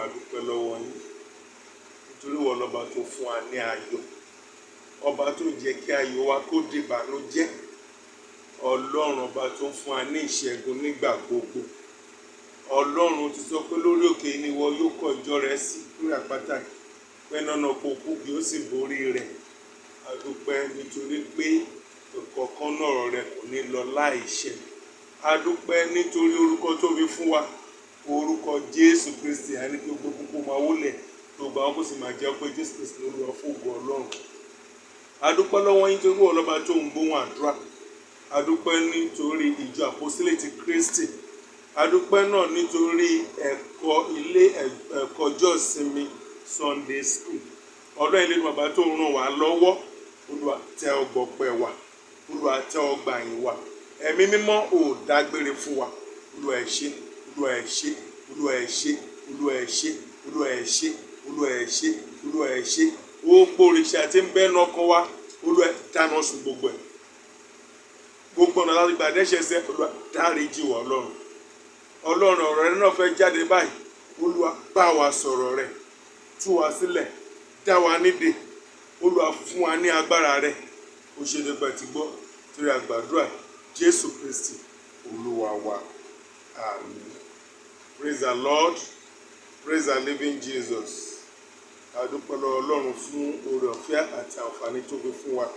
A dúpẹ́ lọ́wọ́ yín nítorí ìwọ lọba tó fún wa ní ayọ̀, ọba tó jẹ́ kí ayọ̀ wa kó di ìbànújẹ́, Ọlọ́run ọba tó fún wa ní ìṣẹ́gun nígbà gbogbo. Ọlọ́run ti sọ pé lórí òkè ni ìwọ yóò kọ́ ìjọ rẹ sí, lórí àpáta pé nánà kò kú kì ó sì borí rẹ̀. A dúpẹ́ nítorí pé ìkọ̀ọ̀kan náà ọ̀rọ̀ rẹ kò ní lọ láìṣẹ. A dúpẹ́ nítorí orúkọ tó fi fún wa, orúkọ Jésù Kristi, àní kí gbogbo kúkú máa wólẹ̀, gbogbo àwọn kò sì máa jẹ́ pé Jésù Kristi ló lọ fún ògo Ọlọ́run. A dúpẹ́ lọ́wọ́ yín torí ìwọ lọba tó ń gbóhùn àdúrà. A dúpẹ́ nítorí ìjọ àpọ́sítélì ti Kristi. A dúpẹ́ náà nítorí ẹ̀kọ́ ilé ẹ̀kọ́ ọjọ́ ìsinmi, Sunday school. Ọlọ́run ilé bàbá tó ń ràn wá lọ́wọ́. Olúwa, tẹ́ ọgbọ̀pẹ̀ wa. Olúwa, tẹ́ ọgbà yín wa. Ẹ̀mí Mímọ́ ò dágbére fún wa. Olúwa, ẹ ṣé. Olúwa, ẹ ṣé. Olúwa, ẹ ṣé. Olúwa, ẹ ṣé. Olúwa, ẹ ṣé. Olúwa, ẹ ṣé. Olúwa, ẹ ṣé. Ó gbóríṣẹ́ àti ń bẹ́ẹ̀ nọkàn wa. Olúwa, dáná sun gbogbo ẹ̀. Gbogbo ọ̀nà láti gbà dẹ́ṣẹ̀ sẹ́, Olúwa, dáríjì wá. Ọlọ́run, Ọlọ́run, ọ̀rọ̀ rẹ náà fẹ́ jáde báyìí. Olúwa, bá wa sọ̀rọ̀ rẹ̀, tú wa sílẹ̀, dá wa nídè. Olúwa, fún wa ní agbára rẹ̀. Ó ṣe nípa ti gbọ́ torí àgbàdúrà, Jésù Kristi Olúwa wa. Àmín. Praise the Lord. Praise the living Jesus. A dúpẹ́ lọ́wọ́ Ọlọ́run fún oore ọ̀fẹ́ àti àǹfààní tó fi fún wa,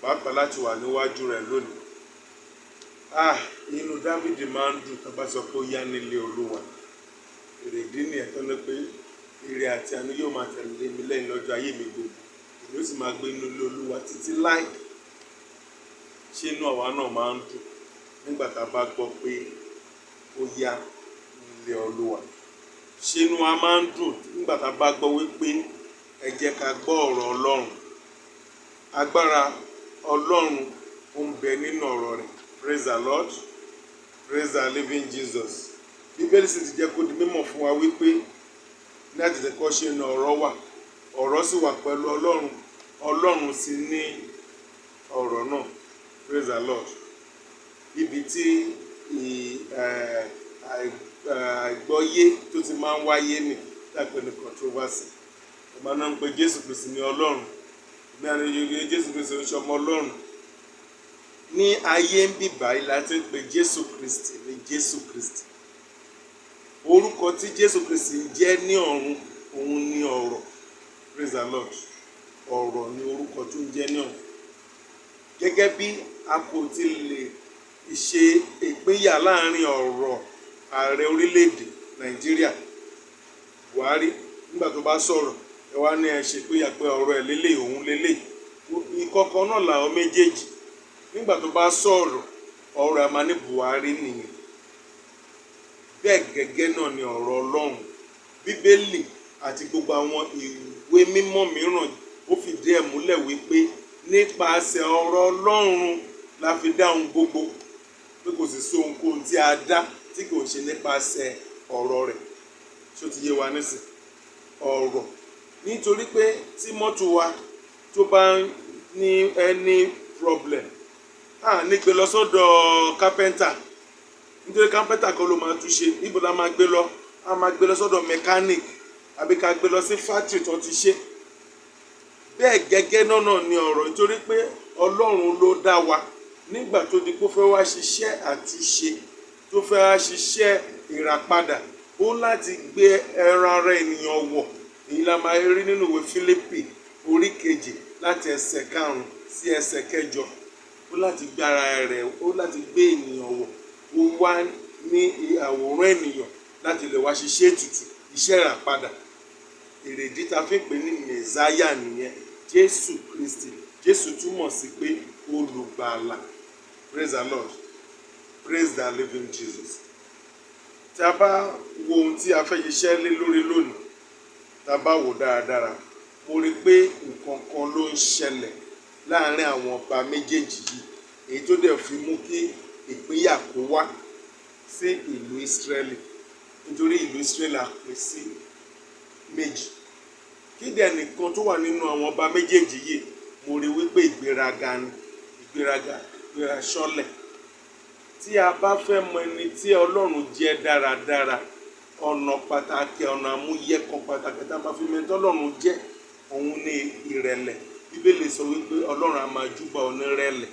pàápàá láti wà níwájú rẹ̀ lónìí. Ah, inú Dávìdì máa ń dùn tó bá sọ pé ó yá nílé Olúwa. Èrèdí nìyẹn tó ní pé ire àti àánú yóò máa tẹ̀lé mi lẹ́yìn lọ́jọ́ ayé mi gbogbo, èmi ó sì máa gbé inú ilé Olúwa títí láì. Ṣé inú àwa náà máa ń dùn nígbà tá a bá gbọ́ pé ó yá nílé Olúwa? Ṣé inú wa máa ń dùn nígbà tá a bá gbọ́ wípé ẹ jẹ́ ká gbọ́ ọ̀rọ̀ Ọlọ́run? Agbára Ọlọ́run ó ń bẹ nínú ọ̀rọ̀ rẹ̀. Praise the Lord. Praise the living Jesus. Bíbélì sì ti jẹ́ kó di mímọ̀ fún wa wípé ní àtètèkọ́ṣe ní ọ̀rọ̀ wà, ọ̀rọ̀ sì wà pẹ̀lú Ọlọ́run, Ọlọ́run sì ní ọ̀rọ̀ náà. Praise the Lord. Ibi tí àìgbọ́yé tó ti máa ń wáyé nì tí a pè ní controversy. Ìgbà náà ń pe Jésù Kristi ní Ọlọ́run, ìgbà náà ń Jésù Kristi ń ṣọmọ Ọlọ́run. Ní ayé ń bì báyìí la ti ń pe Jésù Kristi ní Jésù Kristi. Orúkọ tí Jésù Kristi ń jẹ́ ní ọ̀run, òun ní ọ̀rọ̀. Praise the Lord. Ọ̀rọ̀ ni orúkọ tó ń jẹ́ ní ọ̀run. Gẹ́gẹ́ bí a kò ti lè ṣe ìpínyà láàrin ọ̀rọ̀ ààrẹ orílẹ̀-èdè Nàìjíríà Buhari, nígbà tó bá sọ̀rọ̀, ẹ wá ní ẹ ṣe ìpínyà pé ọ̀rọ̀ ẹ̀ lélẹ̀, òun lélẹ̀, ìkọ̀kan náà làwọn méjèèjì. Nígbà tó bá sọ̀rọ̀, ọ̀rọ̀ ẹ̀ máa ní Buhari nìyẹn. Bẹ́ẹ̀ gẹ́gẹ́ náà ni ọ̀rọ̀ Ọlọ́run. Bíbélì àti gbogbo àwọn ìwé mímọ́ mìíràn, ó fìdí ẹ̀ múlẹ̀ wípé nípasẹ̀ ọ̀rọ̀ Ọlọ́run la fi dá ohun gbogbo, pé kò sì sí ohunkóhun tí a dá tí kò ń ṣe nípasẹ̀ ọ̀rọ̀ rẹ̀. Ṣó ti yé wa nísìn? Ọ̀rọ̀, nítorí pé tí mọ́tò wa tó bá ní any problem, a ní gbé lọ sọ́dọ̀ kápẹ́ńtà, nítorí kápẹ́ńtà kan ló máa túnṣe. Níbo la máa gbé lọ? A máa gbé lọ sọ́dọ̀ mechanic àbí ká gbé lọ sí factory tó ti ṣe. Bẹ́ẹ̀ gẹ́gẹ́ náà ni ọ̀rọ̀, nítorí pé Ọlọ́run ló dá wa. Nígbà tó di pé ó fẹ́ wá ṣiṣẹ́ àtúnṣe, tó fẹ́ wá ṣiṣẹ́ ìràpadà, ó láti gbé ẹran ara ènìyàn wọ̀. Èyí la máa rí nínú ìwé Fílípì orí 2, láti ẹsẹ̀ 5 sí ẹsẹ̀ 8. Ó láti gbé ara rẹ̀, ó láti gbé ènìyàn wọ̀. Ó wá ní àwòrán ènìyàn láti lè wá ṣiṣẹ́ ètùtù, iṣẹ́ ìràpadà. Èrèdí ta fi ń pè ní Mẹ̀sáyà nìyẹn, Jésù Kristi. Jésù túmọ̀ sí pé olùgbàlà. Praise the Lord. Praise the living Jesus. Tí a bá wo ohun tí a fẹ́ ṣiṣẹ́ lé lórí lónìí, tá a bá wò dáradára, mo rí i pé nǹkan kan ló ń ṣẹlẹ̀ láàárín àwọn ọba méjèèjì yìí, èyí tó dẹ̀ fi mú kí ìpínyà kó wá sí ìlú Ísírẹ́lì, nítorí ìlú Ísírẹ́lì á pín sí méjì. Kí dẹ̀ nìkan tó wà nínú àwọn ọba méjèèjì yìí, mo rí wípé ìgbéraga ni, ìgbéraga, ìgbéra ṣọ́lẹ̀. Tí a bá fẹ́ mọ ẹni tí Ọlọ́run jẹ́ dáradára. Ọ̀nà pàtàkì, ọ̀nà àmúyẹ kan pàtàkì tá a máa fi mẹ́tọ́ Ọlọ́run jẹ́, òun ni ìrẹ̀lẹ̀. Bíbélì sọ wípé Ọlọ́run á máa júbà onírẹ̀lẹ̀.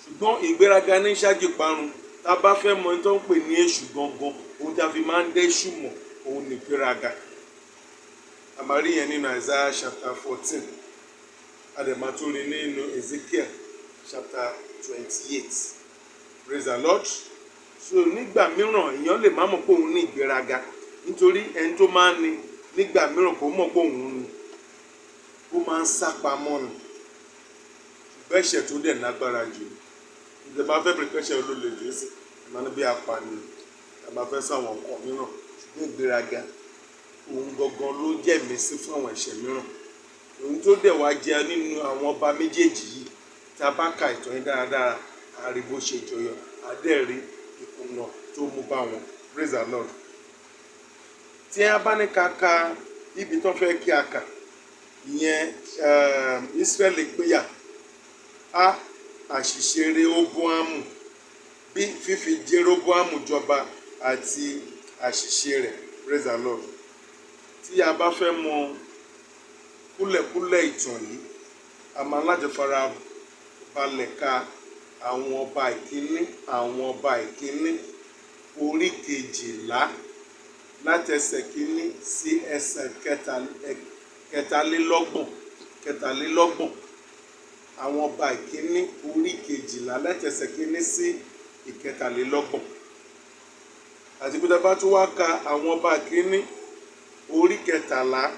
Ṣùgbọ́n ìgbéraga ní ṣáájú ìparun. Tá a bá fẹ́ mọ ẹni tó ń pè ní èṣù gangan, ohun tí a fi máa ń dé èṣù mọ̀, òun ní ìgbéraga. A máa rí yẹn nínú Isaiah chapter 14, a dẹ̀ máa tún rí nínú Ezekiel chapter 28. Praise the Lord. So nígbà mìíràn, èèyàn lè má mọ̀ pé òun ní ìgbéraga, nítorí ẹni tó máa ń ní nígbà mìíràn kò mọ̀ pé òun ní, ó máa ń sá pamọ́ ni. Ṣùgbọ́n ẹ̀ṣẹ̀ tó dẹ̀ lágbára jù, ìjọba fẹ́ bẹ̀rẹ̀ pẹ́ṣẹ̀ olólè jù sí ìmọ̀ ní bí apànìyàn, a máa fẹ́ sọ àwọn nǹkan mìíràn, ṣùgbọ́n ìgbéraga, òun gangan ló jẹ́ ìmísí fún àwọn ẹ̀ṣẹ̀ mìíràn. Òun tó dẹ̀ wá jẹ nínú àwọn ọba méjèèjì yìí, tí a bá ka ìtàn yìí dáradára, a rí bó ṣe jọyọ, a dẹ̀ rí ìkùnà tó mú bá wọn. Praise the Lord. Tí a bá ní ká ka ibi tó fẹ́ kí a kà ìyẹn, Ísírẹ́lì pínyà: A, àṣìṣe Rehoboamu; B, fífi Jeroboamu jọba àti àṣìṣe rẹ̀. Praise the Lord. Tí a bá fẹ́ mọ kúlẹ̀kúlẹ̀ ìtàn yìí, a máa láti fara balẹ̀ ka Àwọn Ọba Ìkíní, Àwọn Ọba Ìkíní orí 12, láti ẹsẹ̀ 1 sí ẹsẹ̀ 33, 33. Àwọn Ọba Ìkíní orí 12, láti ẹsẹ̀ 1 sí 33. Àti pé tá a bá tún wá ka Àwọn Ọba Ìkíní orí 13,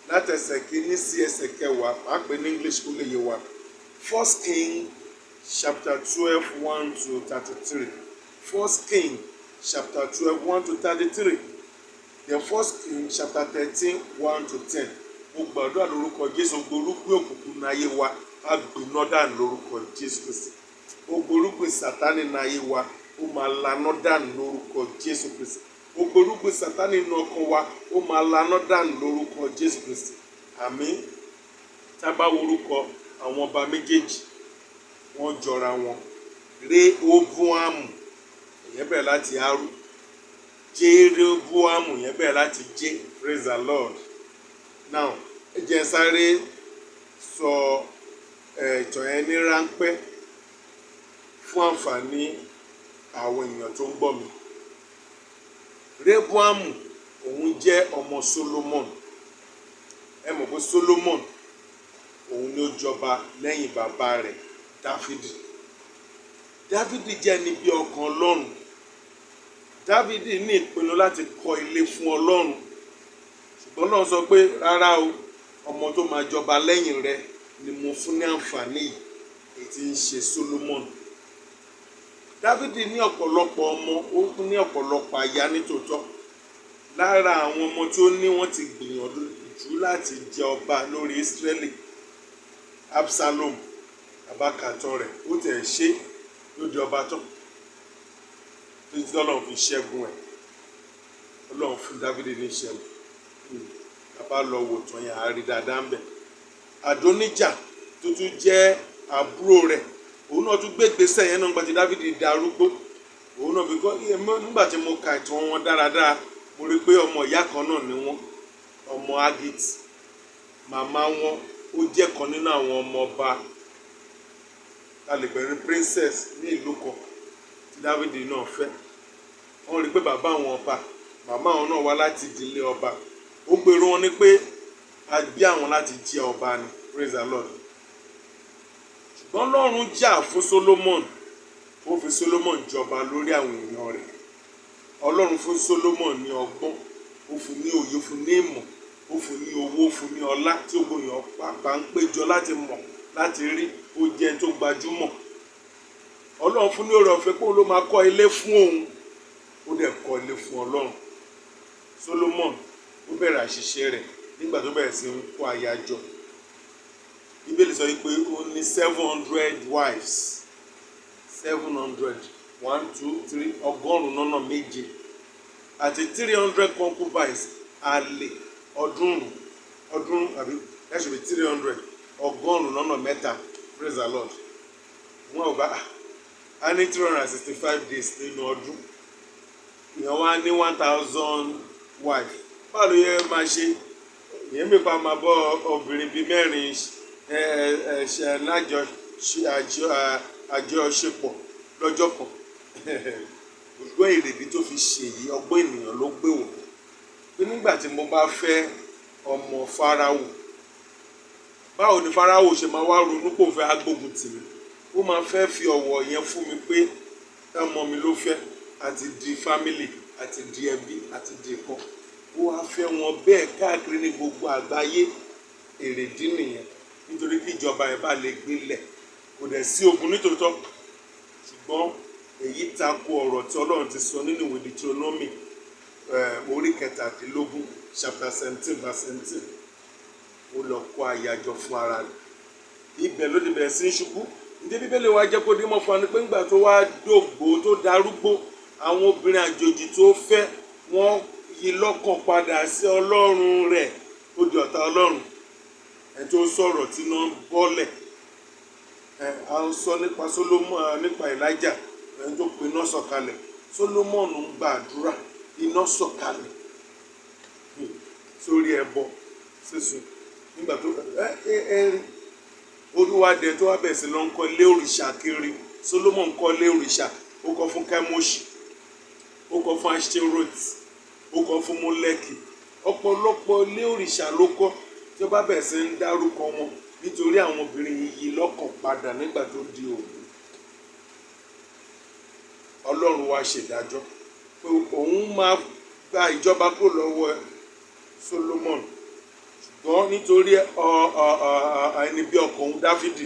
láti ẹsẹ̀ 1 sí ẹsẹ̀ 10, pàápàá ní English kó lè yé wa. First King chapter 12, 1 to 33. First King chapter 12, 1 to 33. Then First King chapter 13, 1 to 10. Mo gbàdúrà lórúkọ Jésù, gbogbo irúgbìn òkùnkùn ní ayé wa á gbiná dànù lórúkọ Jésù Kristi. Gbogbo irúgbìn Sátánì ní ayé wa, ó máa laná dànù lórúkọ Jésù Kristi. Gbogbo irúgbìn Sátánì nínú ọkàn wa, ó máa laná dànù lórúkọ Jésù Kristi. Àmín. Tá a bá wo orúkọ àwọn ọba méjèèjì, wọ́n jọra wọn. Rehoboamu, ìyẹn bẹ̀rẹ̀ láti Aru. Jeroboamu, ìyẹn bẹ̀rẹ̀ láti J. Praise the Lord. Now, ẹ jẹ́ n sáré sọ ìtàn yẹn ní ráńpẹ́ fún àǹfààní àwọn èèyàn tó ń gbọ́ mi. Rehoboamu, òun jẹ́ ọmọ Solomon. Ẹ mọ̀ pé Solomon, òun ni ó jọba lẹ́yìn bàbá rẹ̀ Dáfídì. Dáfídì jẹ́ ẹni bí ọkàn Ọlọ́run. Dáfídì ní ìpinnu láti kọ́ ilé fún Ọlọ́run, ṣùgbọ́n Ọlọ́run sọ pé rárá o, ọmọ tó máa jọba lẹ́yìn rẹ̀ ni mo fún ní àǹfààní yìí, èyí tí ń ṣe Solomon. Dáfídì ní ọ̀pọ̀lọpọ̀ ọmọ, ó ní ọ̀pọ̀lọpọ̀ aya nítòótọ́. Lára àwọn ọmọ tí ó ní, wọ́n ti gbìyànjú láti jẹ ọba lórí Ísírẹ́lì. Absalom, abákatọ́ rẹ̀, ó tẹ̀ ṣe ló di ọba tán títí tọ́lọ́run fi ṣẹ́gun ẹ̀. Ọlọ́run fún Dáfídì ní ìṣẹ́gun. Bàbá lọ wò tán yẹn, àárí dáadáa ń bẹ̀. Adonija tó tún jẹ́ àbúrò rẹ̀, òun náà tún gbé ìgbésẹ̀ yẹn náà nígbà tí Dáfídì di arúgbó. Òun náà bí nígbà tí mo ka ìtàn wọn dáradára, mo rí i pé ọmọ ìyá kan náà ni wọ́n, ọmọ Hagit. Màmá wọn, ó jẹ́ kan nínú àwọn ọmọ ọba, ta lè pè ní princess ní ìlú kan tí Dáfídì náà fẹ́. Wọ́n rí i pé bàbá àwọn ọba, màmá àwọn náà wá láti ìdílé ọba. Ó gbèrò wọn ní pé a bí àwọn láti jẹ ọba ni. Praise the Lord. Ṣùgbọ́n Ọlọ́run jà fún Solomon, ó fi Solomon jọba lórí àwọn èèyàn rẹ̀. Ọlọ́run fún Solomon ní ọgbọ́n, ó fún ní òye, ó fún ní ìmọ̀, ó fún ní owó, ó fún ní ọlá tí gbogbo èèyàn pàápàá ń péjọ láti mọ̀, láti rí. Ó jẹ́ ẹni tó gbajúmọ̀. Ọlọ́run fún ní oore ọ̀fẹ́ pé òun ló máa kọ́ ilé fún òun. Ó dẹ̀ kọ́ ilé fún Ọlọ́run. Solomon, ó bẹ̀rẹ̀ àṣìṣe rẹ̀ nígbà tó bẹ̀rẹ̀ sí ń kó aya jọ. Bíbélì sọ wípé ó ní 700 wives, 700, one, two, three, 700, àti 300 concubines, àlè 300, àbí that should be 300, 300. Praise the Lord. Wọn ò bá a ní 365 days nínú ọdún. Èèyàn wá ní 1,000 wife, báwo ló yẹ máa ṣe? Ìyẹn mi pa máa bọ́ obìnrin bíi mẹ́rin ẹ ẹ ṣe lájọ ṣe àjọṣepọ̀ lọ́jọ́ kan. Ṣùgbọ́n èrèdí tó fi ṣèyí, ọgbọ́n ènìyàn ló gbé wò pé nígbà tí mo bá fẹ́ ọmọ Fáráò, báwo ni Fáráò ṣe máa wá ronú pò fẹ́ agbógun tì mí? Ó máa fẹ́ fi ọ̀wọ̀ yẹn fún mi pé ọmọ mi ló fẹ́, àti di family, àti di ẹbí, àti di ìkan. Ó wá fẹ́ wọn bẹ́ẹ̀ káàkiri ní gbogbo àgbáyé. Èrèdí nìyẹn, nítorí kí ìjọba ẹ̀ bá lè gbilẹ̀. Kò dẹ̀ sí ogun nítòótọ́, ṣùgbọ́n èyí tako ọ̀rọ̀ tí Ọlọ́run ti sọ nínú ìwé Deuteronomy orí 17, chapter 17 verse 17. Ó lọ kó aya jọ fún ara rẹ̀, ibẹ̀ ló ti bẹ̀rẹ̀ sí í ṣubú. Ǹjẹ́ Bíbélì wa jẹ́ kó dímọ̀ fún wa ni pé ńgbà tó wá dògbò, tó darúgbó, àwọn obìnrin àjòjì tó fẹ́, wọ́n yí lọ́kàn padà sí Ọlọ́run rẹ̀. Ó di ọ̀tá Ọlọ́run. Ẹ̀ tó sọ̀rọ̀ tí iná ń bọ́lẹ̀ ẹ̀, à ń sọ nípa Solomon, nípa Elijah, ẹni tó pe iná sọ̀kalẹ̀. Solomon ń gbàdúrà, iná sọ̀kalẹ̀ sórí ẹbọ sísun nígbà tó ẹ ẹ ẹ rí olúwadẹ tó wá bẹ̀ sí lọ ń kọ́ ilé òrìṣà kiri. Solomon ń kọ́ ilé òrìṣà. Ó kọ́ fún Kemoshi, ó kọ́ fún Ashtaroth, ó kọ́ fún Moleki. Ọ̀pọ̀lọpọ̀ ilé òrìṣà ló kọ́ tí ó bá bẹ̀ sí ń dárúkọ wọn, nítorí àwọn obìnrin yìí yí lọ́kàn padà nígbà tó di òògùn. Ọlọ́run wá ṣèdájọ́ pé òun máa gba ìjọba kúrò lọ́wọ́ Solomon, ṣùgbọ́n nítorí ẹni bí ọkàn òun Dáfídì,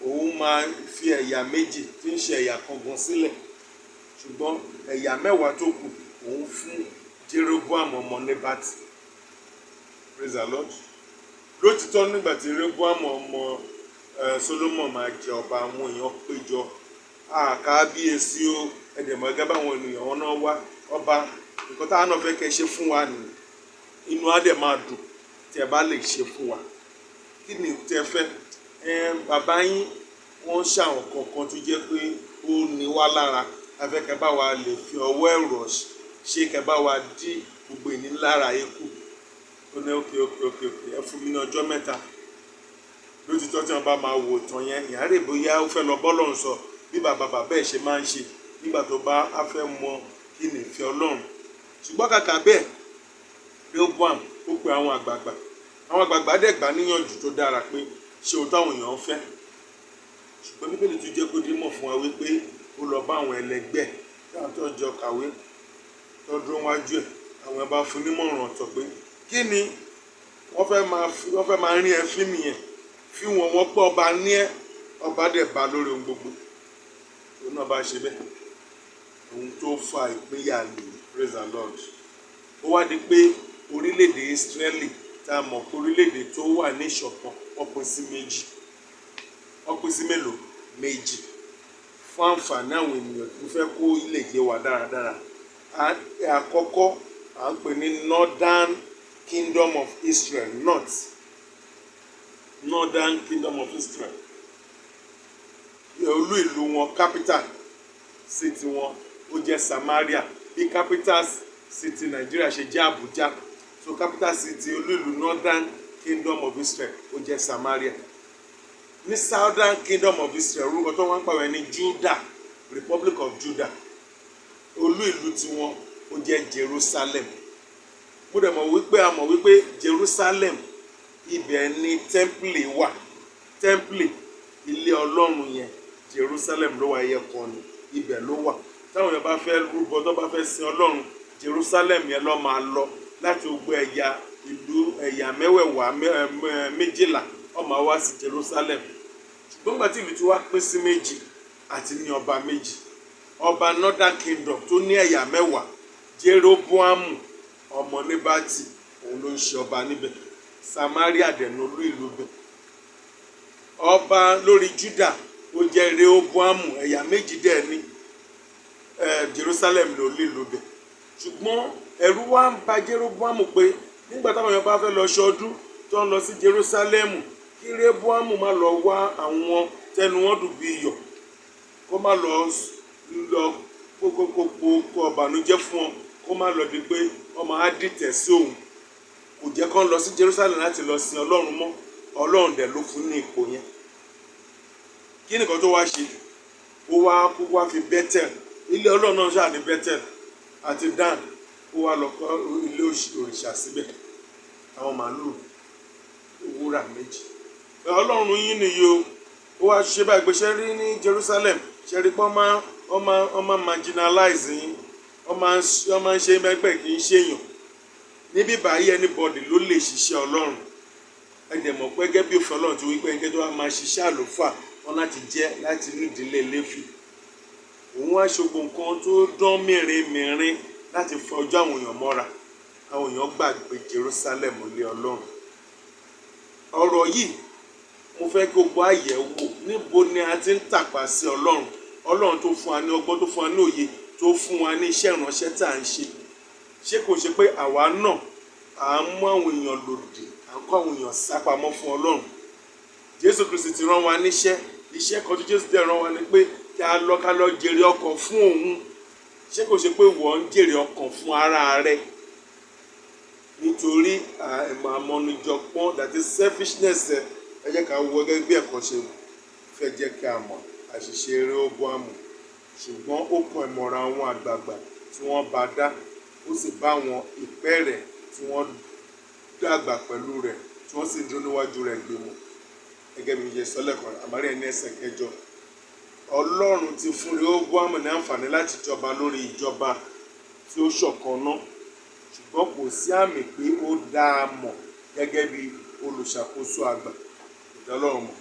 òun máa fi ẹ̀yà méjì tí ń ṣe ẹ̀yà kan gan sílẹ̀, ṣùgbọ́n ẹ̀yà 10 tó kù, òun fún Jeroboam ọmọ Nebat. Praise the Lord. Lótìtọ́, nígbà tí Jeroboam ọmọ Solomon máa jẹ ọba, àwọn èèyàn péjọ, àkábíyèsí o. Ẹ̀dẹ̀mọ̀ gẹ́gẹ́ báwọn ènìyàn wọn náà wá ọba, nǹkan táwọn náà fẹ́ kẹ́ ṣe fún wa nìyí, inú á dẹ̀ máa dùn tí ẹ bá lè ṣe fún wa. Kí ni tẹ fẹ́? Ẹ bàbá yín, wọ́n ṣàwọn kankan tó jẹ́ pé ó ní wá lára. A fẹ́ kẹ́ bá wa lè fi ọwọ́ ẹ̀rọ ṣe, kẹ́ bá wa dí gbogbo ìnilára yìí kù. Ó ní okay, ẹ fún mi ní ọjọ́ 3. Lótìtọ́, tí wọ́n bá máa wò tán yẹn, ìyá rè bóyá ó fẹ́ lọ bọ́lọ́run sọ bí bàbá bàbá ẹ̀ ṣe máa ń ṣe nígbà tó bá á fẹ́ mọ kí ni ìfẹ́ Ọlọ́run. Ṣùgbọ́n kàkà bẹ́ẹ̀, Rehoboam ó pe àwọn àgbààgbà. Àwọn àgbààgbà dẹ̀ gbà níyànjú tó dára pé ṣe ohun táwọn èèyàn ń fẹ́. Ṣùgbọ́n Bíbélì tún jẹ́ kó dímọ̀ fún wa wípé ó lọ bá àwọn ẹlẹgbẹ́ tí àwọn tó jọ kàwé tó dúró wájú ẹ̀. Àwọn ẹ̀ bá fún nímọ̀ràn ọ̀tọ̀ pé kí ni wọ́n fẹ́ máa rí ẹ fín nìyẹn, fi wọ́n wọ́n pé ọba ní ẹ, ọba dẹ̀ bá lórí ohun gbogbo. Òun náà bá ṣe bẹ́ẹ̀, ohun tó fa ìpínyà nìyí. Praise the Lord. Ó wá di pé orílẹ̀-èdè Israeli tá a mọ̀ pé orílẹ̀-èdè tó wà ní ìṣọ̀kan, wọ́n pín sí méjì. Wọ́n pín sí mélòó? Méjì. Fún àǹfààní àwọn ènìyàn tó fẹ́ kó lè yé wa dáradára, àkọ́kọ́, à ń pè ní Northern Kingdom of Israel. Northern Kingdom of Israel, olú ìlú wọn, capital city wọn, ó jẹ́ Samaria. Bí capital city Nàìjíríà ṣe jẹ́ Abuja, so capital city, olú ìlú Northern Kingdom of Israel, ó jẹ́ Samaria. Ní Southern Kingdom of Israel, orúkọ tó wọ́n ń pàwẹ́ ní Judah, Republic of Judah, olú ìlú tiwọn, ó jẹ́ Jerusalem. Mo dẹ̀ mọ̀ wípé a mọ̀ wípé Jerusalem, ibẹ̀ ni tẹ́ḿpìlì wà. Tẹ́ḿpìlì, ilé Ọlọ́run yẹn, Jerusalem ló wà. Ẹyẹ kan ni, ibẹ̀ ló wà. Táwọn èèyàn bá fẹ́ rúbọ, tó bá fẹ́ sin Ọlọ́run, Jerusalem yẹn ló máa lọ láti gbogbo ẹ̀yà ìlú, ẹ̀yà mẹ́wẹ̀ẹ̀wá 12, ó máa wá sí Jerusalem. Ṣùgbọ́n nígbà tí ìlú ti wá pín sí méjì, àti ní ọba méjì, ọba Northern Kingdom tó ní ẹ̀yà 10, Jeroboamu ọmọ Nebati, òun ló ń ṣe ọba níbẹ̀. Samaria dẹ̀ ní olú ìlú bẹ̀. Ọba lórí Judah, ó jẹ́ Rehoboamu, ẹ̀yà méjì dẹ̀ ní Jerusalem ní olú ìlú bẹ̀. Ṣùgbọ́n ẹ̀rù wá ń ba Jeroboamu pé nígbà táwọn èèyàn bá fẹ́ lọ ṣọdún, tó ń lọ sí Jerusalem, kí Rehoboamu má lọ wá àwọn tẹnu wọn dùn bí iyọ̀, kó má lọ lọ kó kó kó kó kó ọbànújẹ́ fún wọn, kó má lọ di pé wọ́n máa dìtẹ̀ sí òun. Kò jẹ́ kán lọ sí Jerusalem láti lọ sin Ọlọ́run mọ́. Ọlọ́run dẹ̀ ló fún ní ipò yẹn. Kí nìkan tó wá ṣe? Ó wá kó wá fi Bethel, ilé Ọlọ́run náà ṣáà ní Bethel àti Dan, ó wá lọ kọ́ ilé òrìṣà síbẹ̀, àwọn màálù wúrà méjì. Ọlọ́run yín nìyí o. Ó wá ṣe báyìí pé ṣe rí ní Jerusalem, ṣe rí pé wọ́n máa marginalize yín, wọ́n máa ń ṣe mẹ́gbẹ́ kì í ṣèyàn. Níbí báyìí, anybody ló lè ṣiṣẹ́ Ọlọ́run. Ẹ dẹ̀ mọ̀ pé gẹ́gẹ́ bí òfin Ọlọ́run ti wí pé ẹnikẹ́ni tó bá máa ṣiṣẹ́ àlùfáà, wọn láti jẹ́ láti inú ìdílé Léfì. Òun wá ṣogbo nǹkan tó dán mìíràn láti fa ojú àwọn èèyàn mọ́ra. Àwọn èèyàn gbàgbé Jerusalem, ilé Ọlọ́run. Ọ̀rọ̀ yìí, mo fẹ́ kí gbogbo àyẹ̀wò níbo ni a ti ń tàpá sí Ọlọ́run. Ọlọ́run tó fún wa ní ọgbọ́n, tó fún wa ní òye, tó fún wa ní iṣẹ́ ìránṣẹ́ tá à ń ṣe, ṣé kò ṣe pé àwa náà à ń mú àwọn èèyàn lòdì, à ń kó àwọn èèyàn sápamọ́ fún Ọlọ́run? Jésù Kristi ti rán wa níṣẹ́. Iṣẹ́ kan tí Jésù dẹ̀ rán wa ni pé kí a lọ, ká lọ jèrè ọkàn fún òun. Ṣé kò ṣe pé wọ́n ń jèrè ọkàn fún ara rẹ nítorí àmọ́nijọpọ́n, that is selfishness? Ẹ jẹ́ ká wo gẹ́gẹ́ bí ẹ̀kọ́ ṣe fẹ́ jẹ́ kí a mọ̀ àṣìṣe Rehoboamu. Ṣùgbọ́n ó kọ ìmọ̀ràn àwọn àgbààgbà tí wọ́n bá dá, ó sì bá àwọn ìpẹ́ rẹ̀ tí wọ́n dàgbà pẹ̀lú rẹ̀, tí wọ́n sì dúró níwájú rẹ̀ gbìmọ̀. Gẹ́gẹ́ bí mo ṣe sọ lẹ́ẹ̀kan, àmàrí ẹni ẹsẹ̀ kẹjọ, Ọlọ́run ti fún Rehoboamu ní àǹfààní láti jọba lórí ìjọba tí ó ṣọ̀kan náà, ṣùgbọ́n kò sí àmì pé ó dá a mọ̀ gẹ́gẹ́ bí olùṣàkóso àgbà. Kò dá Ọlọ́run mọ̀.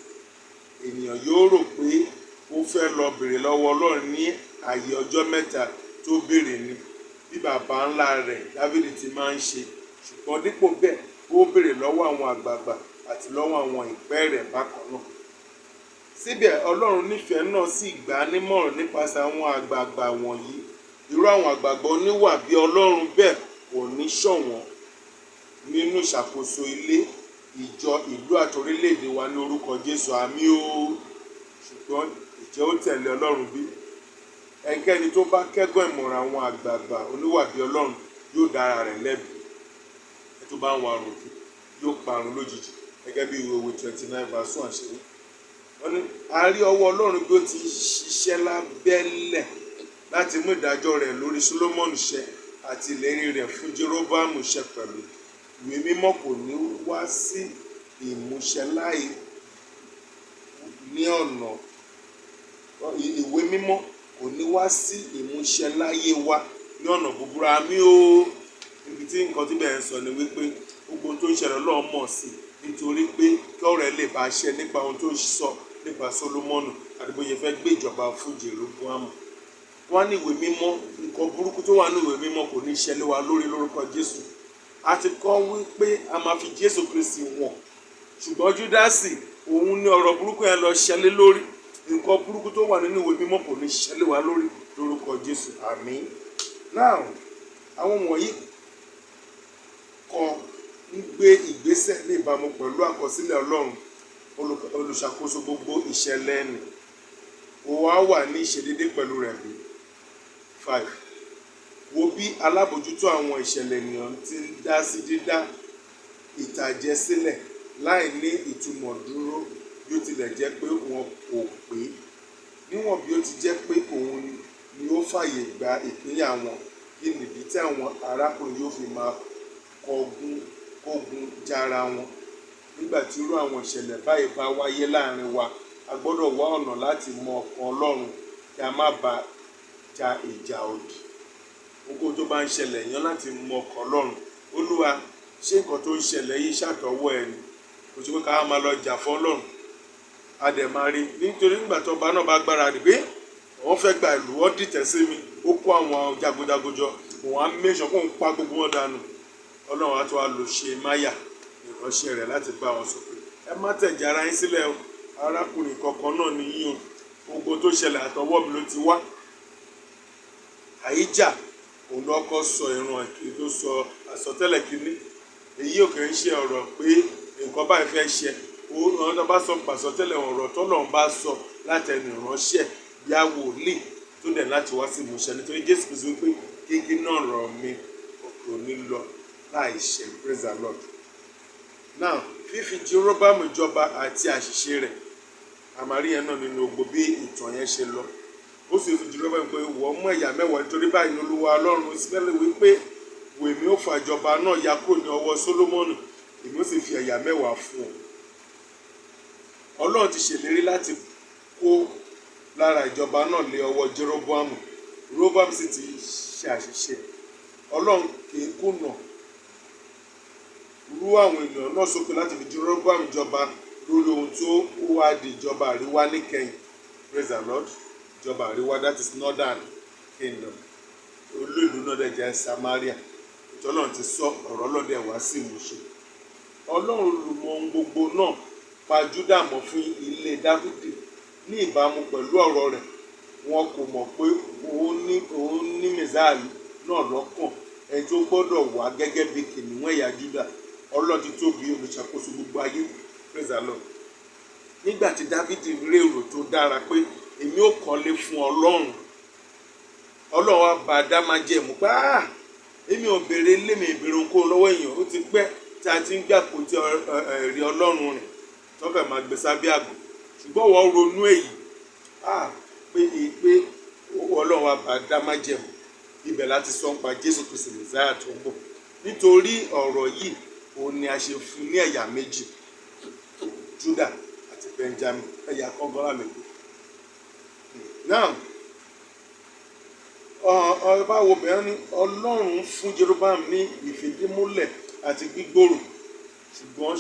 Ènìyàn yóò rò pé ó fẹ́ lọ bèrè lọ́wọ́ Ọlọ́run ní ààyè ọjọ́ 3 tó béèrè ni, bí baba ńlá rẹ̀ Dávidi ti máa ń ṣe. Ṣùgbọ́n dípò bẹ́ẹ̀, ó béèrè lọ́wọ́ àwọn àgbààgbà àti lọ́wọ́ àwọn ìpẹ́ rẹ̀ bákan náà. Síbẹ̀, Ọlọ́run nífẹ̀ẹ́ náà sì gbà á nímọ̀ràn nípasẹ̀ àwọn àgbààgbà wọ̀nyí. Irú àwọn àgbààgbà oníwà bí Ọlọ́run bẹ́ẹ̀ kò ní ṣọ̀wọ́n nínú ìṣàkóso ilé, ìjọ, ìlú àti orílẹ̀-èdè wa ní orúkọ Jésù. Àmín o. Ṣùgbọ́n ìjẹ́ ó tẹ̀lé Ọlọ́run bí? Ẹnikẹ́ni tó bá kẹ́gàn ìmọ̀ràn àwọn àgbààgbà oníwà bí Ọlọ́run yóò dá ara rẹ̀ lẹ́bi. Ẹni tó bá ń warùn òkè yóò parun lójijì, gẹ́gẹ́ bí ìwé Òwe 29 verse 1 ṣe wí. Wọ́n ní a rí ọwọ́ Ọlọ́run bí ó ti ṣiṣẹ́ lábẹ́lẹ̀ láti mú ìdájọ́ rẹ̀ lórí Solomoni ṣẹ àti ìlérí rẹ̀ fún Jeroboamu ṣẹ pẹ̀lú. Ìwé Mímọ́ kò ní wá sí ìmúṣẹ láì ní ọ̀nà. Ìwé Mímọ́ kò ní wá sí ìmúṣẹ láyé wa ní ọ̀nà búburú. Àmín o. Ibi tí nǹkan tí bẹ́ẹ̀ ń sọ ni wípé gbogbo ohun tó ń ṣẹlẹ̀, Ọlọ́run mọ̀ sí, nítorí pé kí ọ̀rọ̀ ẹ lè bá ṣẹ nípa ohun tó sọ nípa Solomoni àti bó ṣe fẹ́ gbé ìjọba fún Jeroboamu. Wọ́n ní ìwé mímọ́, nǹkan burúkú tó wà ní ìwé mímọ́ kò ní ṣẹlẹ̀ wa lórí lórúkọ Jésù. A ti kọ́ wípé a máa fi Jésù Kristi wọ̀n, ṣùgbọ́n Júdásì, òun ní ọ̀rọ̀ burúkú yẹn lọ ṣẹlẹ̀ lórí. Nǹkan burúkú tó wà nínú ìwé mímọ́ kò ní ṣẹlẹ̀ wa lórí lórúkọ Jésù. Àmín. Now, àwọn wọ̀nyí kan ń gbé ìgbésẹ̀ ní ìbámu pẹ̀lú àkọsílẹ̀ Ọlọ́run, olùṣàkóso gbogbo ìṣẹ̀lẹ̀ ẹnì. Ó wá wà ní ìṣedédé pẹ̀lú rẹ̀ bí. 5. Wo bí alábòójútó àwọn ìṣẹ̀lẹ̀ ènìyàn ti ń dá sí dídá ìtànjẹ sílẹ̀ láì ní ìtumọ̀ dúró, bí ó tilẹ̀ jẹ́ pé wọn kò pé. Níwọ̀n bí ó ti jẹ́ pé òun ni ó fàyè gba ìpínyà wọn, kí nìdí tí àwọn arákùnrin yóò fi máa kógun jára wọn? Nígbà tí irú àwọn ìṣẹ̀lẹ̀ báyìí bá wáyé láàrin wa, a gbọ́dọ̀ wá ọ̀nà láti mọ ọkàn Ọlọ́run kí a má ba ja ìjà òdì. Ohunkóhun tó bá ń ṣẹlẹ̀, yàn láti mọ ọkàn Ọlọ́run. Olúwa, ṣé nǹkan tó ń ṣẹlẹ̀ yìí ṣàtọwọ́ ẹ ni? Kò sí pé ká máa lọ jà fún Ọlọ́run. A dẹ̀ máa rí nítorí nígbà tó ọba náà bá gbáradì pé wọ́n fẹ́ gba ìlú, wọ́n dìtẹ̀ sí mi, ó kó àwọn jagunjagun jọ, òun á make sure kóun pa gbogbo wọn dànù. Ọlọ́run á tún wá lò ṣe máyà ìránṣẹ́ rẹ̀ láti bá wọn sọ pé ẹ má tẹ̀jẹ̀ ara yín sílẹ̀ o, arákùnrin kankan náà ni yín o, gbogbo tó ṣẹlẹ̀, àtọwọ́ mi ló ti wá. Àhíjà, òun ló kọ́ sọ ìran èké tó sọ àsọtẹ́lẹ̀ kínní. Èyí ò kì í ṣe ọ̀rọ̀ pé nǹkan báyìí fẹ́ ṣẹ. Wọ́n tó bá sọ pàsọtẹ́lẹ̀, ọ̀rọ̀ tọ́lọ́run bá sọ láti ẹnu ìránṣẹ́ bí a wòlíì. Tó dẹ̀ láti wá sí ìmúṣẹ, nítorí Jésù Kristi wípé kíkí náà rọ̀ mí kò ní lọ láì ṣẹ. Praise the Lord. Now, fífi Jeroboam jọba àti àṣìṣe rẹ̀, àmàrí yẹn náà nínú gbogbo bí ìtàn yẹn ṣe lọ. Ó sì fi Jeroboam pé wọ́n mú ẹ̀yà 10, nítorí báyìí ní Olúwa Ọlọ́run Ísírẹ́lì wípé, wò, èmi ó fa ìjọba náà ya kúrò ní ọwọ́ Sólómọ́nì, èmi ó sì fi ẹ̀yà 10 fún ọ. Ọlọ́run ti ṣèlérí láti kó lára ìjọba náà lé ọwọ́ Jeroboam. Jeroboam sì ti ṣe àṣìṣe. Ọlọ́run kì í kùnà rú àwọn ènìyàn náà sókè láti fi Jeroboam jọba lórí ohun tó wá di ìjọba àríwá níkẹyìn. Praise the Lord. Ìjọba àríwá, that is northern kingdom. Olú ìlú náà dẹ̀ jẹ́ Samaria. Ìtọ́lọ́run ti sọ ọ̀rọ̀ ọlọ́dẹ wá sí ìmúṣẹ. Ọlọ́run olùmọ̀ ohun gbogbo náà pa Júdà mọ́ fún ilé Dáfídì ní ìbámu pẹ̀lú ọ̀rọ̀ rẹ̀. Wọn kò mọ̀ pé òun ní Mèsáyà náà lọ́kàn, ẹni tó gbọ́dọ̀ wá gẹ́gẹ́ bí kìnìún ẹ̀yà Júdà. Ọlọ́run ti tóbi, olùṣàkóso gbogbo ayé. Praise the Lord. Nígbà tí Dáfídì rí èrò tó dára pé èmi ò kọ́lé fún Ọlọ́run, Ọlọ́run wá bá a dá májẹ̀mú pé, ah, èmi ò béèrè ilé mi, ìbéèrè ohunkóhun lọ́wọ́ èèyàn. Ó ti pẹ́ tí a ti ń gbà kó tí ẹ̀rí Ọlọ́run rìn tó fẹ́ máa gbé sábẹ́ àgọ́, ṣùgbọ́n wọ́n ronú èyí, ah, pé Ọlọ́run wá bá a dá májẹ̀mú. Ibẹ̀ láti sọ nípa Jésù Kristi, Mèsáyà tó ń bọ̀. Nítorí ọ̀rọ̀ yìí, òun ni a ṣe fún ní ẹ̀yà 2, Judah àti Benjamin. Ẹ̀yà kan gan la lè gbé. Now, ọba wo bẹ̀rẹ̀ ní Ọlọ́run fún Jeroboam ní ìfìdímúlẹ̀ àti gbígbòòrò, ṣùgbọ́n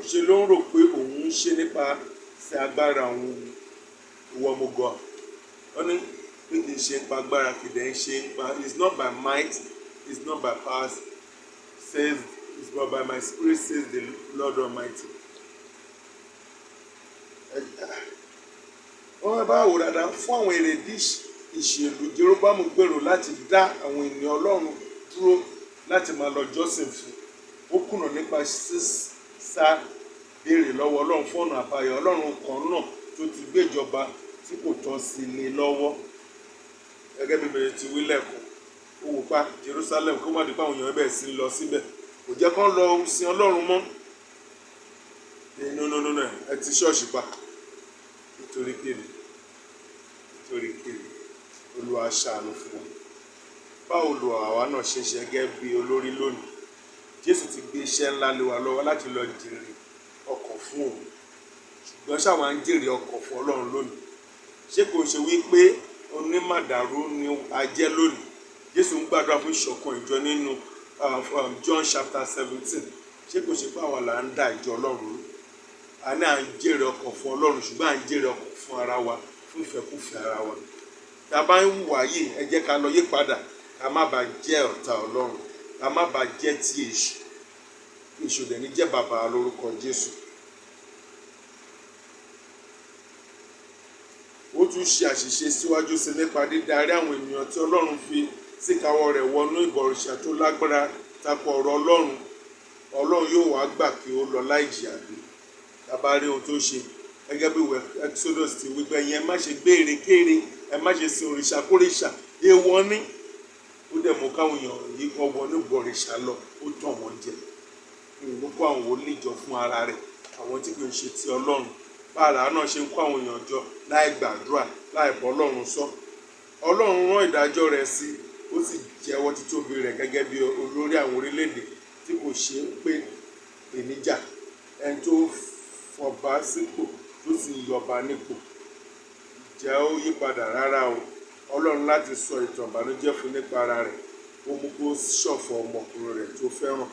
ṣe ló ń rò pé òun ń ṣe nípasẹ̀ agbára òun. Ìwọ mo gọ̀ ó ní pé kì í ṣe nípa agbára, kì í dẹ̀ ń ṣe nípa, it's not by might, it's not by power, says, it's but by my spirit, says the Lord Almighty. Wọ́n bá wò dáadáa, fún àwọn èrèdí ìṣèlú, Jeroboam gbèrò láti dá àwọn ènìyàn Ọlọ́run dúró láti máa lọ jọ́sìn fún. Ó kùnà nípa sísá béèrè lọ́wọ́ Ọlọ́run fún ọ̀nà àbáyọ. Ọlọ́run kan náà tó ti gbé ìjọba tí kò tọ́ sí lé lọ́wọ́. Gẹ́gẹ́ bí mèrè ti wí lẹ́ẹ̀kan, ó wò pa Jerusalem kó má di pé àwọn èèyàn bẹ̀rẹ̀ sí lọ síbẹ̀, kò jẹ́ kán lọ sin Ọlọ́run mọ́. No, no, no, no, ẹ ti ṣọ́ọ̀ṣì pa. Nítorí kéde, nítorí kéde. Olúwa ṣàánú fún wa. Báwo lo àwa náà ṣe ṣe gẹ́gẹ́ bí olórí lónìí? Jésù ti gbé iṣẹ́ ńlá lé wa lọ́wọ́ láti lọ jèrè ọkàn fún òun, ṣùgbọ́n ṣáwa ń jèrè ọkàn fún Ọlọ́run lónìí? Ṣé kò ṣe wípé onímàdàrú ni a jẹ́ lónìí? Jésù ń gbàdúrà fún ìṣọ̀kan ìjọ nínú John chapter 17. Ṣé kò ṣe pé àwa là ń dá ìjọ Ọlọ́run rú? A ní à ń jèrè ọkàn fún Ọlọ́run, ṣùgbọ́n à ń jèrè ọkàn fún ara wa, fún ìfẹ́kúfẹ̀ẹ́ ara wa. Tá a bá ń hùwà yìí, ẹ jẹ́ ká lọ yí padà, ká má bàa jẹ́ ọ̀tá Ọlọ́run, ká má bàa jẹ́ ti èṣù. Èṣù dẹ̀ ní jẹ́ bàbá lórúkọ Jésù. Ó tún ṣe àṣìṣe síwájú sí nípa dídarí àwọn ènìyàn tí Ọlọ́run fi síkàáwọ́ rẹ̀ wọnú ìbọ̀rìṣà tó lágbára tako ọ̀rọ̀ Ọlọ́run. Ọlọ́run yóò wá gbà kí ó lọ láì jìyà bí? Tá a bá rí ohun tó ṣe, gẹ́gẹ́ bí ìwé Exodus ti wí pé ẹ̀yin, ẹ má ṣe gbé èrèkére, ẹ má ṣe sin òrìṣà kórìṣà, èèwọ̀ ni. Ó dẹ̀ mú káwọn èèyàn yìí kan wọnú ìbọ̀rìṣà lọ, ó tàn wọ́n jẹ. Ó kó àwọn wòlíì jọ fún ara rẹ̀, àwọn tí kò ń ṣe ti Ọlọ́run. Bára náà ṣe ń kó àwọn èèyàn jọ láì gbàdúrà, láì bọ́ Ọlọ́run sọ. Ọlọ́run rán ìdájọ́ rẹ̀ sí, ó sì jẹ́wọ́ títóbi rẹ̀ gẹ́gẹ́ bí olórí àwọn orílẹ̀-èdè tí kò ṣe é pé níjà, ẹni tó fọba sípò tó sì yọba nípò. Ǹjẹ́ ó yípadà? Rárá o. Ọlọ́run láti sọ ìtàn ìbànújẹ́ fún nípa ara rẹ̀. Ó mú kó ṣọ̀fọ̀ ọmọkùnrin rẹ̀ tó fẹ́ràn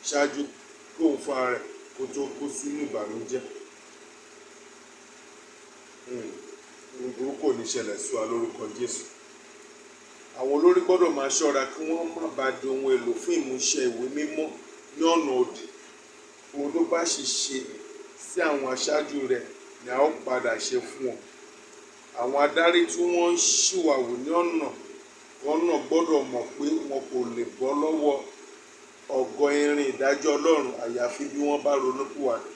ṣáájú kóun fún ara rẹ̀ kó tó kó sínú ìbànújẹ́. Ohun burúkú ò ní ṣẹlẹ̀ sí wa lórúkọ Jésù. Àwọn olórí gbọ́dọ̀ máa ṣọ́ra kí wọ́n má bàa di ohun èlò fún ìmúṣẹ ìwé mímọ́ ní ọ̀nà òdì. Ohun tó bá sì ṣe sí àwọn aṣáájú rẹ̀ ni a ó padà ṣe fún wọn. Àwọn adarí tí wọ́n ń ṣìwàhù ní ọ̀nà kan náà gbọ́dọ̀ mọ̀ pé wọn kò lè bọ́ lọ́wọ́ ọ̀gọ irin ìdájọ́ Ọlọ́run, àyàfi bí wọ́n bá ronúpìwàdà.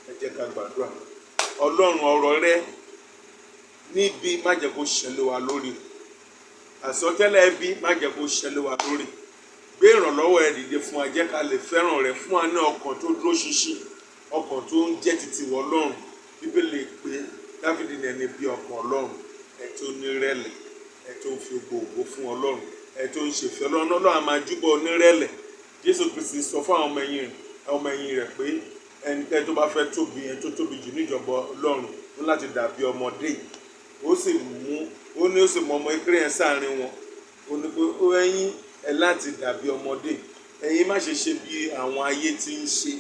Ẹ jẹ́ ká gbàdúrà. Ọlọ́run, ọ̀rọ̀ rẹ níbi má jẹ́ kó ṣẹlẹ̀ wa lórí. Àsọtẹ́lẹ̀ ẹbí, má jẹ́ kó ṣẹlẹ̀ wá lórí. Gbé ìrànlọ́wọ́ ẹ dìde fún wa, jẹ́ ká lè fẹ́ràn rẹ. Fún wa ní ọkàn tó dúró ṣinṣin, ọkàn tó ń jẹ́ titi wọ Ọlọ́run. Bíbélì pé Dáfídì ní ẹni bí ọkàn Ọlọ́run, ẹ tó nírẹ̀lẹ̀, ẹ tó ń fi gbogbo fún Ọlọ́run, ẹ tó ń ṣèfẹ́ Ọlọ́run. Ọlọ́run á máa júbọ onírẹ̀lẹ̀. Jésù Kristi sọ fún àwọn ọmọ ẹ̀yìn rẹ̀ pé ẹnikẹ́ni tó bá fẹ́ tóbi, ẹni tó tóbi jù níjọba Ọlọ́run, ó láti dàbí ọmọdé yìí. Ó sì mú, ó ní ó sì mú ọmọ kékeré yẹn sáàrin wọn. Ó ní pé ó ẹ̀yin ẹ láti dàbí ọmọdé. Ẹ̀yin má ṣe ṣe bí àwọn ayé ti ń ṣe.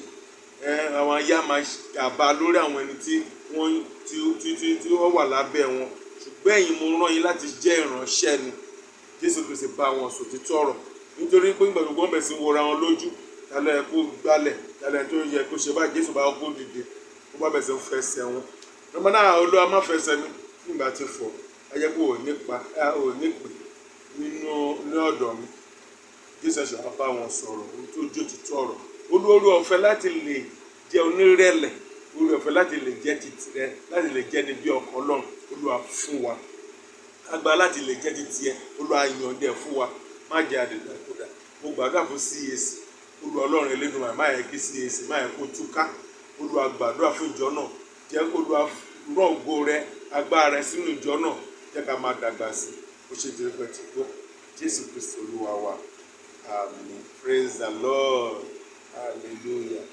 Ẹ àwọn ayé á máa gàba lórí àwọn ẹni tí wọ́n tí wọ́n wà lábẹ́ wọn, ṣùgbọ́n ẹ̀yin, mo rán yín láti jẹ́ ìránṣẹ́ ni. Jésù Kristi bá wọn sòtítọ́ ọ̀rọ̀, nítorí pé nígbà gbogbo wọn bẹ̀rẹ̀ sí wọra wọn lójú, tálẹ̀ ẹ kó gbálẹ̀, tálẹ̀ tó yẹ kó ṣe bá. Jésù bá kó dìde, ó bá bẹ̀rẹ̀ sí fẹsẹ̀ wọn lọ́mọ náà. Olúwa, má fẹsẹ̀ mi. Nígbà tí fọ̀ ẹ jẹ́ pé ò nípa, ò nípìn nínú ní ọ̀dọ̀ mi. Jésù ẹ̀ṣọ́ á bá wọn sọ̀rọ̀ ohun tó jó títọ́ ọ̀rọ̀. Olórí ọ̀fẹ́ láti lè jẹ́ onírẹ̀lẹ̀, oore ọ̀fẹ́ láti lè jẹ́ ti tirẹ̀, láti lè jẹ́ ní bí ọkàn Ọlọ́run, Olúwa fún wa. Agbára láti lè jẹ́ ti tiẹ̀, Olúwa yọ̀ǹda ẹ̀ fún wa. Má jẹ́ àdìdàkudà. Mo gbàdúrà fún CAC. Olúwa Ọlọ́run Elédùmarè, má yẹ kí CAC, má yẹ kó túká. Olúwa, gbàdúrà fún ìjọ náà. Jẹ́ kó Olúwa rán ògo rẹ, agbára rẹ sínú ìjọ náà. Jẹ́ ká máa dàgbà sí i. Ó ṣe jẹ́ pẹ́ tí gbọ́. Jésù Kristi Olúwa wa, àmín. Praise the Lord. Hallelujah.